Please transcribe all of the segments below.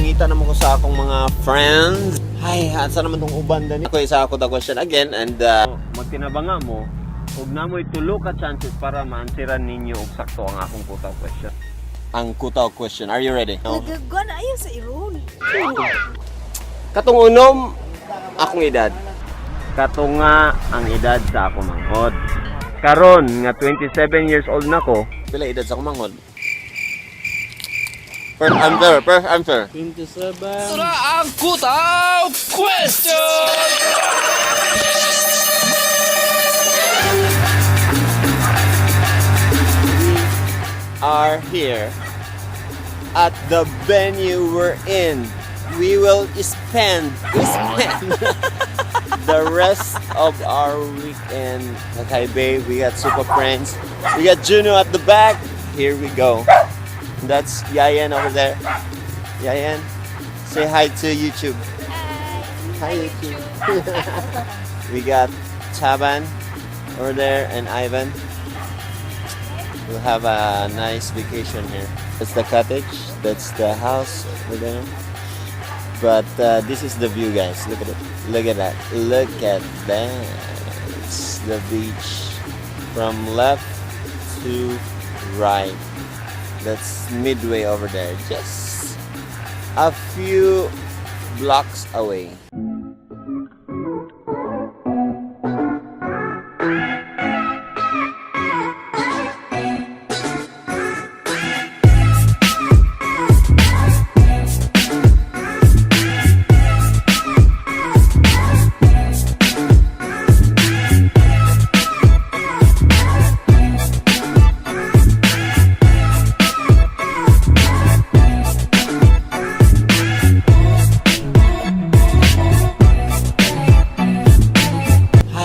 Nangita naman ko sa akong mga friends. Ay, asa naman tong uban dani? Ako isa ako the question again and magtinabanga mo ug namoy tulo ka chances para ma-answeran ninyo og sakto ang akong kutaw question. Ang kutaw question. Are you ready? No. Nagagwan ayaw sa i-roll. Katong unom, akong edad. Katunga ang edad sa ako manghod. Karon nga 27 years old na ko, pila edad sa ako manghod? First answer, first answer. 27. Ito na ang Kutaw Question! Are here at the venue we're in. We will spend the rest of our weekend. Okay, babe, we got super friends. We got Juno at the back. Here we go. That's Yayan over there. Yayan, say hi to YouTube. Hi, YouTube. We got Chaban over there and Ivan. We'll have a nice vacation here. That's the cottage. That's the house over there. But this is the view, guys. Look at it. Look at that. Look at that. It's the beach from left to right. That's midway over there. Just a few blocks away.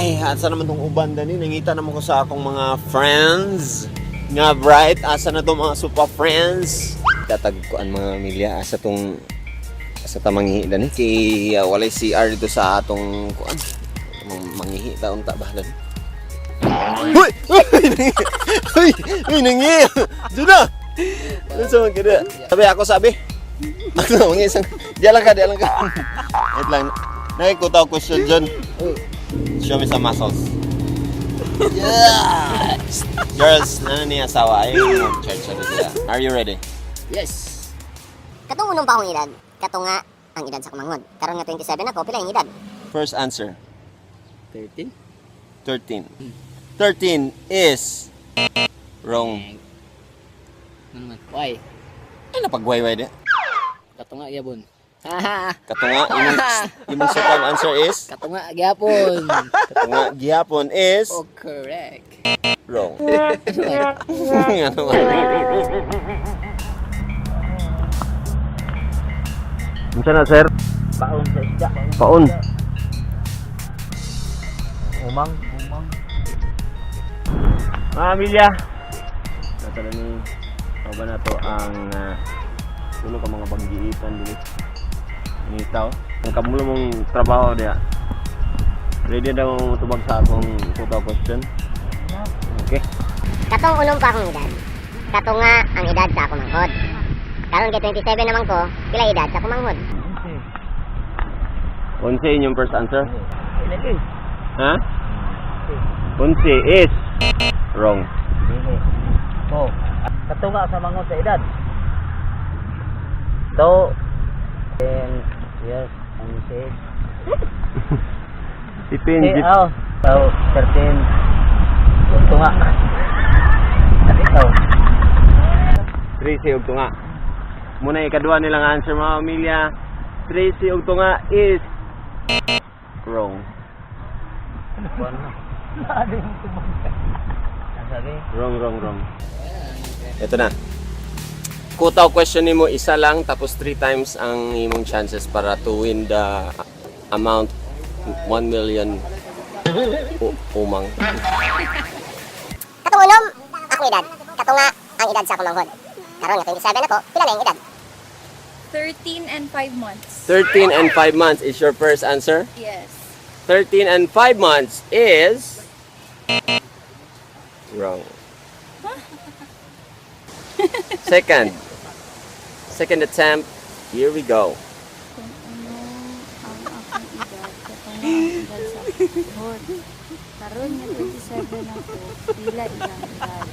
Ay, asa naman tong uban dani? Nangita naman ko sa akong mga friends. Nga bright, asa na tong mga super friends? Tatagkuan, mga milya, asa tong asa ta manghihi dani? Kay walay CR dito sa atong kuan. Manghihi ta unta ba dani? Hoy! Hoy! Hoy! Hoy, nangi! Juna! Ano sa mga kada? Sabi ako, sabi. Ako, mangi isang. Diyan lang ka, diyan lang ka. Wait lang. Nakikuta ko question dyan. Show me some muscles. Yes! Girls, ano niya asawa? Ay, charge siya dito. Are you ready? Yes. Katong unom pa akong edad, katunga ang edad sa kumanghod. Karon nga 27 ako, pila yung edad? First answer, 13. 13. 13 is wrong. Ano man? Why? Ano pagwayway di? Katunga gyapon. Haha. Katunga, imong second answer is? Katunga gyapon. Katunga, gihapon is Oh, correct. wrong. Ano Ano ba? Unsa na, sir? Paon sa isda. Paon. Umang. Umang. Mga amilya, nasa na ni ba na to ang puno ka mga banggiitan dili. Nitaw. Ang kamulo mong trabaho diya. Ready na mo tubag sa akong photo question? Okay. Katong unom pa akong edad, katunga ang edad sa kumanghod. Karon kay 27 naman ko, pila edad sa kumanghod? 11 inyong first answer? Ha? 11 is wrong. Dili. Oh. Katunga sa mangon sa edad. So, and yes, and six. Depende. Eh, oh. So, 13. Tunga. Ikaw. 13 ug tunga. Muna ikaduha nilang answer, mga pamilya. 13 ug tunga is wrong. Buwan na. Sabi? Wrong, wrong, wrong. Ito na. Kutaw question nimo isa lang tapos three times ang imong chances para to win the amount 1 million umang. Katong unom, akong edad, katunga ang edad sa kumanghod. Karon nga 27 ako, pila na yung edad? 13 and 5 months. 13 and 5 months is your first answer. Yes. 13 and 5 months is wrong. Second. Second attempt. Here we go. Kung unom ang akong edad, katunga ang edad sa akong manghod. Karon nga 27 ako, pila iyang edad?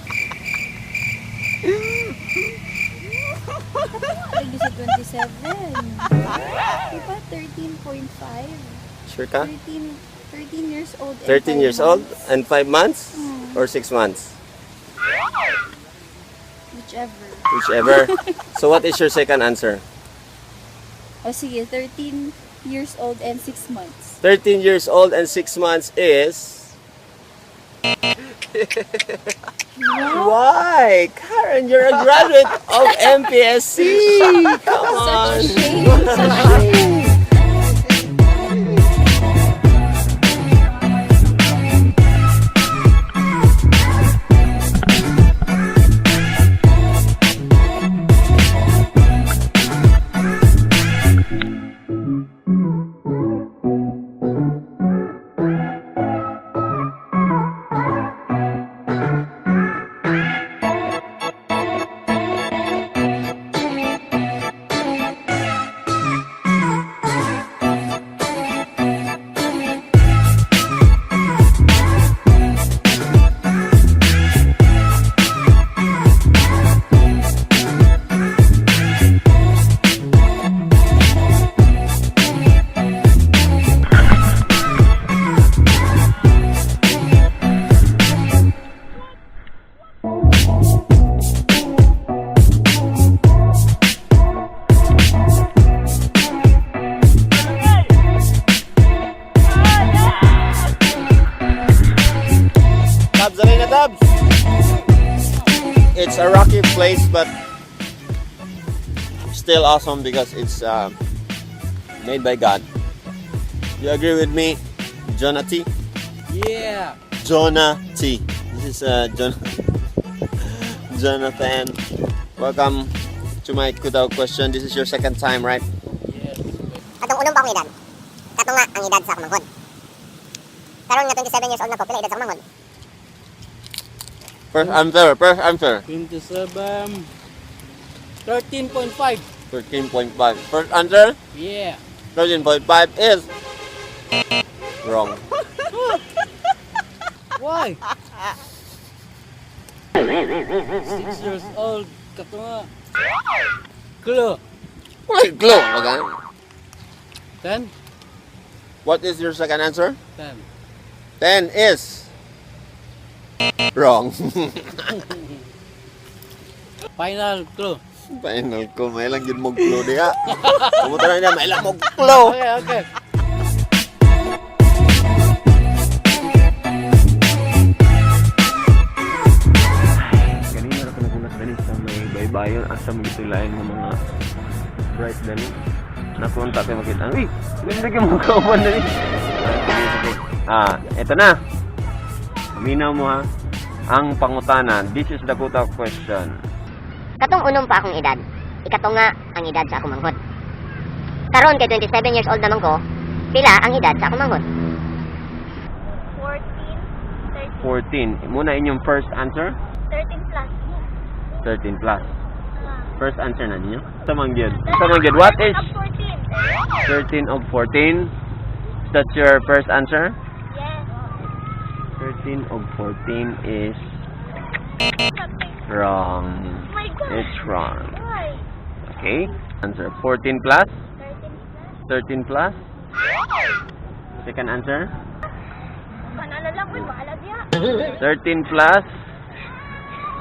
Katunga lagi sa 27. Diba 13.5? Sure ka? 13, 13 years old and 13 five years old months. and 5 months or 6 months? Whichever. Whichever. So what is your second answer? O sige, 13 years old and 6 months. 13 years old and 6 months is... Why? Karen, you're a graduate of MPSC. Come on. Such a shame. Such a shame. Tabs, dali na tabs. It's a rocky place, but still awesome because it's made by God. You agree with me, Jonah T? Yeah! Jonah T. This is Jonathan. Welcome to my Kutaw question. This is your second time, right? Yes. Katong unom pa akong edad, katunga ang edad sa akong manghod. Karon nga 27 years old na ko, pila edad sa akong manghod? First answer. First answer. 27. 13.5. 13.5. First answer. Yeah. 13.5 is wrong. Why? 6 years old. Katunga. Clue. Wait, clue. Okay. 10? What is your second answer? 10. 10 is wrong. Final clue. Final ko, may lang yun mong clue diha. Kumuta na niya, may lang mong clue. Okay. Kanina ra ko nagulat dani sa may baybayon asa mo gitulayan ng mga bright dani. Nakunta tayo makita. Uy, ganda ka mga kauban dani. Sige, sige. Ah, eto na. Paminaw mo ha. Ang pangutana. This is the kuta question. Katong unom pa akong edad, ikatunga ang edad sa akong manghod. Karon kay 27 years old naman ko, pila ang edad sa akong manghod? 14, 13, 14. Muna inyong first answer. 13 plus. 13 plus. First answer na ninyo. Sa mangyud. Sa mangyud. What is 14. 13 of 14? That's your first answer? Yes. 13 of 14 is wrong. Oh my God. It's wrong. Why? Okay. Answer 14 plus 13 plus. 13 plus. Second answer. Kanala lang ko, bahala diya. 13 plus.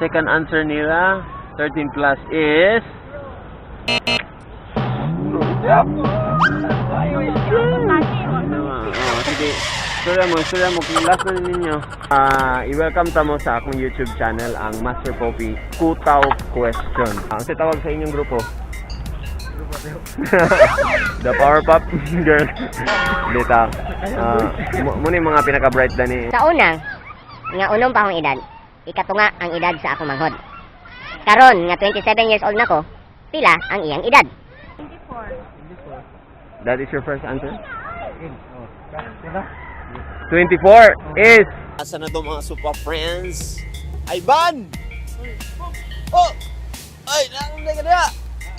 Second answer nila. 13 plus is Oh, sige. Istorya mo, istorya mo. Kung last na ninyo. Ah, i-welcome ta mo sa akong YouTube channel, ang Master Poppy Kutaw Question. Ang tawag sa inyong grupo? The Power Pop Girl. Dita. Ah, muna yung mga pinaka-bright dani. Sa una, nga unom pa akong edad, ikatunga ang edad sa akong manghod. Karon nga 27 years old na ko, pila ang iyang edad? 24. That is your first answer? 24 is... Asa na to mga super friends? Ivan! Oh! Ay, nang ka na!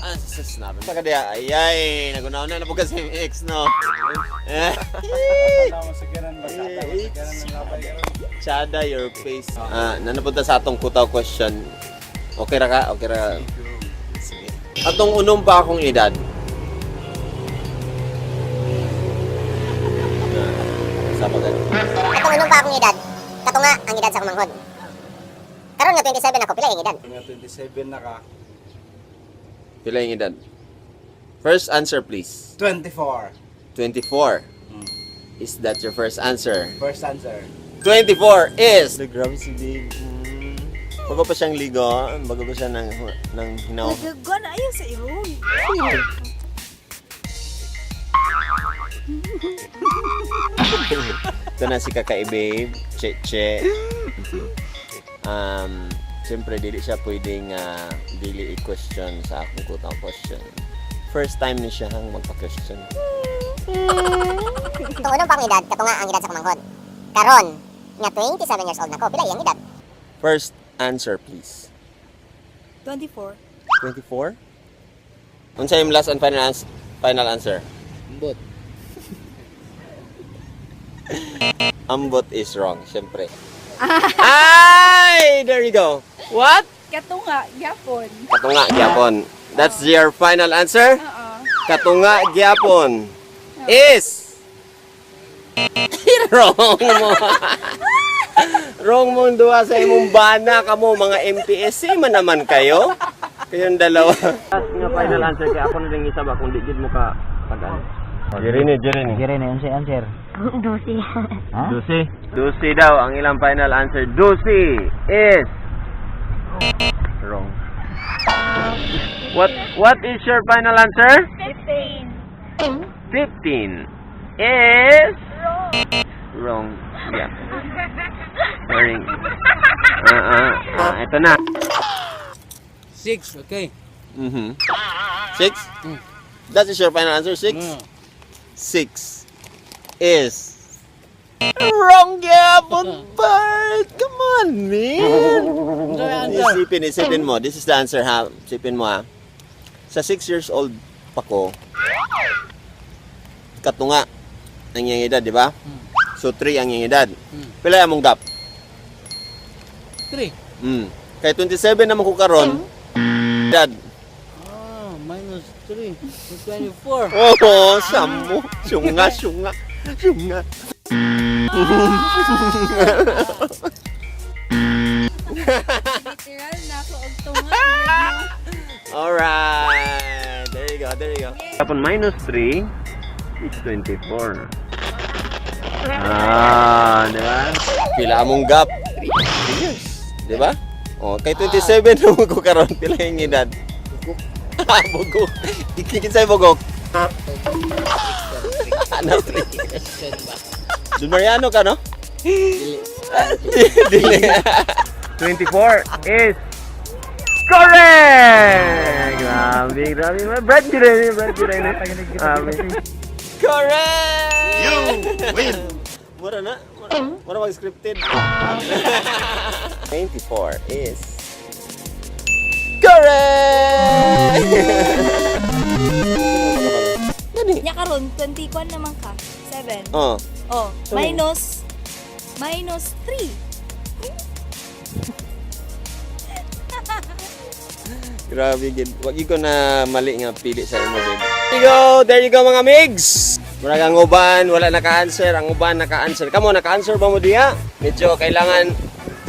Ah, sa sinabi. Sa kadiya, ay ay, nagunaw na na po kasi yung ex, no? Eh. Chada your face. Ah, nanapunta sa atong kutaw question. Okay ra ka? Okay ra. Sige. Atong unom pa akong edad. Ah, sa pagkat. Katong unom pa akong edad, katunga ang edad sa akong manghod. Karon nga 27 ako, pila ang edad? Nga 27 na ka. Pila yung edad? First answer, please. 24. 24. Is that your first answer? First answer. 24 is... Grabe si Dave. Bago pa siyang ligo, bago pa siya ng hinaw. Nagagwan ayaw sa irong. Ito na si Kakay Babe, Che Che. Siyempre, dili siya pwedeng dili i-question sa akong kutang question. First time ni siya hang magpa-question. Katong unom pa akong edad, katunga ang edad sa akong manghod. Karon nga 27 years old na ko, pila ang edad? First answer, please. 24. 24? Unsa yung last and final, final answer? Ambot. Ambot is wrong, siyempre. Ay! There you go. What? Katunga, yapon. Katunga, gyapon. That's your final answer? Oo. Katunga, gyapon. Is... Wrong mo. Wrong mong duha sa imong bana kamo mga MPSC man naman kayo. Kayong dalawa. Last nga final answer kay ako na lang isa ba kung di gid mo ka pag ano. Jerene, Jerene. Sige na, answer, answer. Dusi. Ha? Dusi. Dusi daw ang ilang final answer. Dusi is wrong. What is your final answer? 15. 15 is wrong. Yeah. Sorry. Ah, ito na. 6, okay. Six? That is your final answer? Six? Mm. Six is wrong, Gabon Bart! Come on, man! Isipin, isipin mo. This is the answer, ha? Isipin mo, ha? Sa 6 years old pa ko, katunga ang iyang edad, di ba? So, 3 ang iyang edad. Pila among gap? 3. Kay 27 naman ko karon, edad. Ah, minus 3. So 24. Oo, samo. Syunga, syunga. Syunga. Literal na ako og tunga. Alright. There you go, there you go. Tapon minus 3 is 24. Ah, di ba? Pila among gap? 3 years. Di ba? Oh, kay 27 naman ko karon pila yung edad. Bugok. Bugok. Ikikinsay bugok. Ano? Question ba? Don Mariano ka, no? Dili. Dili. 24 is correct! Grabe, grabe. Brad Jirene, Brad Jirene. Grabe. Correct! You win! Mura na. Mura, mura mag-scripted. 24 is correct! Gani. Nya karon 21 naman ka. 7. Oh. Oh, minus minus 3. Grabe, gid. Wag ko na mali nga pili sa imo, babe. There you go, there you go mga migs. Murag ang uban, wala naka-answer, ang uban naka-answer. Kamo naka-answer ba mo diha? Medyo kailangan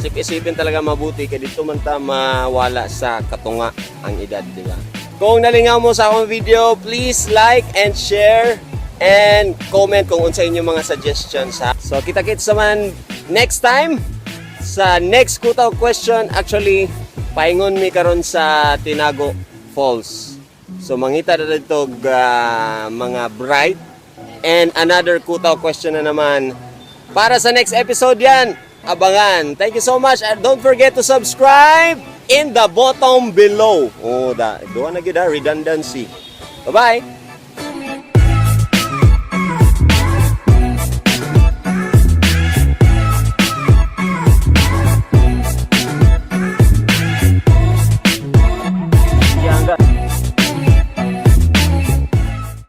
isip-isipin talaga mabuti kay dito man ta mawala sa katunga ang edad, di ba? Kung nalingaw mo sa akong video, please like and share and comment kung unsa inyong mga suggestions ha. So kita-kits naman next time sa next Kutaw question. Actually, paingon mi karon sa Tinago Falls. So mangita na dito og, mga bright and another Kutaw question na naman para sa next episode yan. Abangan. Thank you so much and don't forget to subscribe in the bottom below. Oh, da, duha na gyud ha, redundancy. Bye-bye.